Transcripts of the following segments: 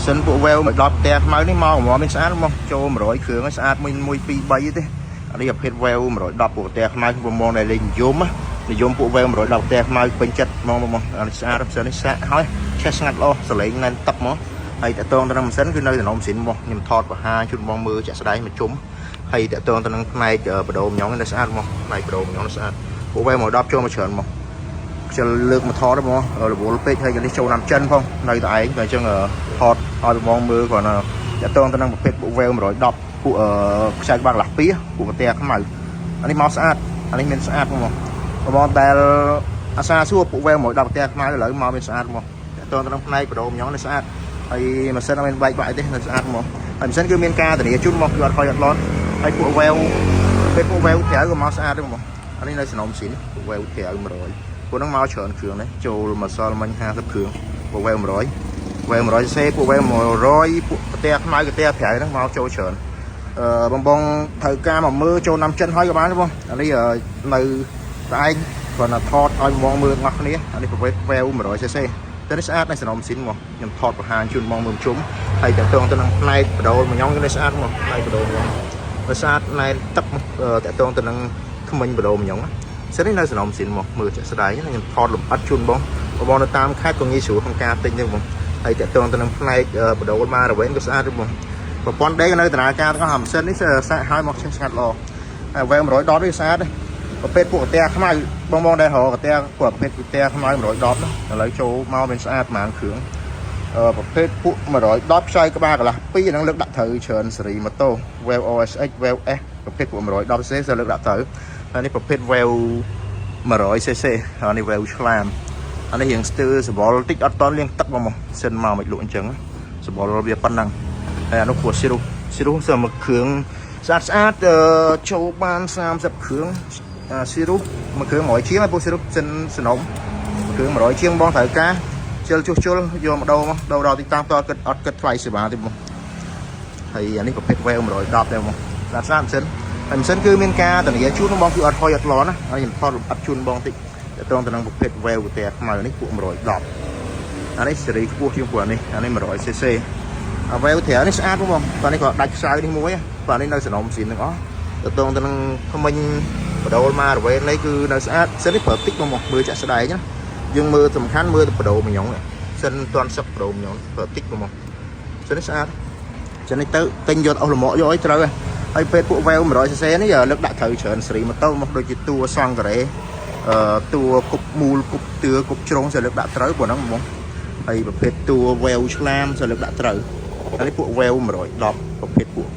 សិនពួកវែវមកដល់ផ្ទះខ្មៅនេះមកកម្រមានស្អាតមកចូល100គ្រឿងហើយស្អាតមួយ1 2 3ទេអានេះប្រភេទវែវ110ពួកផ្ទះខ្មៅប្រមងដែលលេងនិយមណានិយមពួកវែវ110ផ្ទះខ្មៅពេញចិត្តមកមកអានេះស្អាតម៉ាស៊ីននេះសាកហើយឆេះស្ងាត់ល្អសលេងណែនទឹកមកហើយតកតងទៅនឹងម៉ាស៊ីនគឺនៅតំណម៉ាស៊ីនមកខ្ញុំថតបង្ហាញជូនបងមើលជាក់ស្ដែងមកជុំហើយតកតងទៅនឹងផ្នែកបដូរម្ញងនៅស្អាតមកផ្នែកបដូរម្ញងនៅស្អាតពួកវែវ110ចូលមកច្រើនមក ខ្ជិលលើកមកថតហ្មងរវល់ពេកហើយក៏នេះចូលតាមចិនផងនៅតែឯងតែអញ្ចឹងថតឲ្យបងមើលគ្រាន់តែតកតងទៅនឹងប្រភេទពួកវែវ110ពួកខ្ចៅក្បាលកន្លះពីពួកប្រទេសខ្មៅអានេះមកស្អាតអានេះមានស្អាតហ្មងបងដែលអាសាសួរពួកវែវ110ប្រទេសខ្មៅឥឡូវមកមានស្អាតហ្មងតកតងទៅនឹងផ្នែកបដូរម្ញងនេះស្អាតហើយម៉ាស៊ីនអត់មានបែកបាក់ទេនៅស្អាតហ្មងហើយម៉ាស៊ីនគឺមានការធានាជូនមកគឺអត់ខ້ອຍអត់ឡន់ហើយពួកវែវពេលពួកវែវក្រៅក៏មកស្អាតដែរហ្មងអានេះនៅសំណុំស៊ីនពួកវែវក្រៅ100ពួកហ្នឹងមកច្រើនគ្រឿងនេះចូលម្សិលមិញ50គ្រឿងពួកវែវ100វែវ100សេពួកវែវ100ពួកប្រទេសខ្មៅប្រទេសក្រៅហ្នឹងមកចូលច្រើនអឺបងបងត្រូវការមកមើលចូលនាំចិនហើយក៏បានដែរបងអានេះនៅស្អែកគ្រាន់តែថតឲ្យបងមើលទាំងអស់គ្នាអានេះប្រភេទវែវ 100 cc តែនេះស្អាតនៅសំណុំស៊ីនមកខ្ញុំថតបង្ហាញជូនបងមើលជុំហើយតកតងទៅនឹងផ្នែកបដូលមួយញ៉ងនេះស្អាតមកផ្នែកបដូលមួយញ៉ងស្អាតណែនទឹកតកតងទៅនឹងថ្មិញបដូលមួយញ៉ង សិននេះនៅសំណុំស៊ីនមកមើលជាក់ស្ដែងខ្ញុំថតលំអិតជូនបងបងនៅតាមខេត្តក៏ងាយស្រួលក្នុងការទិញដែរបងហើយតកតងទៅនឹងផ្នែកបដូលមករវែងក៏ស្អាតដែរបងប្រព័ន្ធដេកនៅដំណើរការទាំងអស់អាម៉ាស៊ីននេះសាកហើយមកចេះស្ងាត់ល្អហើយវែ100ដតនេះស្អាតដែរប្រភេទពួកកាតាខ្មៅបងបងដែលរកកាតាពួកប្រភេទកាតាខ្មៅ110ណាឥឡូវចូលមកមានស្អាតប្រហែលគ្រឿងអឺប្រភេទពួក110ខ្ចៅក្បាលកន្លះ2ហ្នឹងលើកដាក់ត្រូវច្រើនសេរីម៉ូតូ Wave OSX Wave S ប្រភេទពួក 110cc លើកដាក់ត្រូវហើយនេះប្រភេទ Wave 100 cc អានេះ Wave ឆ្លាមអានេះរៀងស្ទើសបល់តិចអត់តន់លាងទឹកមកមកសិនមកមិនលក់អញ្ចឹងសបល់វាប៉ុណ្ណឹងហើយអានោះព្រោះស៊ីរុស៊ីរុសើមួយគ្រឿងស្អាតស្អាតចូលបាន30គ្រឿងស៊ីរុមួយគ្រឿង100ជាងហើយពួកស៊ីរុសិនសនំមួយគ្រឿង100ជាងបងត្រូវការជិលជួសជុលយកមកដូរមកដូរដល់ទីតាំងតគិតអត់គិតថ្លៃសេវាទេបងហើយអានេះប្រភេទ Wave 110ដែរបងស្អាតស្អាតម៉ាស៊ីនហើយម៉ាស៊ីនគឺមានការធានាជូនបងគឺអត់ហុយអត់ឡណាហើយខ្ញុំថតលម្អិតជូនបងតិចតទៅទៅនឹងប្រភេទ Wave ផ្ទះខ្មៅនេះពួក110អានេះសេរីខ្ពស់ជាងពួកអានេះអានេះ 100 cc អា Wave ត្រានេះស្អាតបងបាទនេះក៏ដាច់ខ្សៅនេះមួយបាទនេះនៅសំណុំស៊ីនទាំងអស់តទៅទៅនឹងថ្មិញបដូលមករវេននេះគឺនៅស្អាតសិននេះប្រើតិចបងមកមើលចាក់ស្ដែងណាយើងមើលសំខាន់មើលទៅបដូលមួយញ៉ុងសិនតាន់សឹកបដូលមួយញ៉ុងប្រើតិចបងមកសិននេះស្អាតសិននេះទៅទិញយកអស់លម៉កយកអីត្រូវហើយពេលពួកវែវ 100 cc នេះលើកដាក់ត្រូវច្រើនសេរីម៉ូតូមកដូចជាតួសង់ការ៉េអឺតួគប់មូលគប់ទឿគប់ជ្រុងសើលើកដាក់ត្រូវព្រោះហ្នឹងហ្មងហើយប្រភេទតួវែវឆ្លាមសើលើកដាក់ត្រូវហើយនេះពួកវែវ110ប្រភេទពួក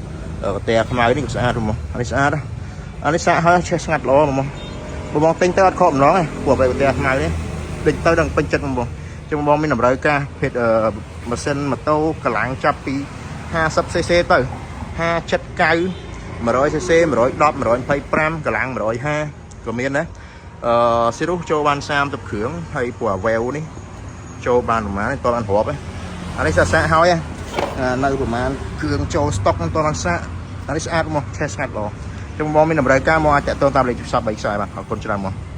កតាខ្មៅនេះក៏ស្អាតហ្មងអានេះស្អាតអានេះសាកហើយឆេះស្ងាត់ល្អហ្មងបងទិញទៅអត់ខកម្ដងទេពួកកតាខ្មៅនេះដេញទៅដល់ពេញចិត្តហ្មងចឹងបងមានតម្រូវការប្រភេទម៉ាស៊ីនម៉ូតូកម្លាំងចាប់ពី 50 cc ទៅ50 79 100 cc 110 125កម្លាំង150ក៏មានដែរអឺស៊ីរុសចូលបាន30គ្រឿងហើយពួកអាវែវនេះចូលបានប្រហែលតបានរាប់ឯងអានេះសាសាកហើយនៅប្រហែលគ្រឿងចូលស្តុកតបានសាកអានេះស្អាតមកឆេះស្ងាត់ល្អចឹងបងមានតម្រូវការមកអាចតាក់ទងតាមលេខទូរស័ព្ទ3ខ្សែបាទអរគុណច្រើនមក។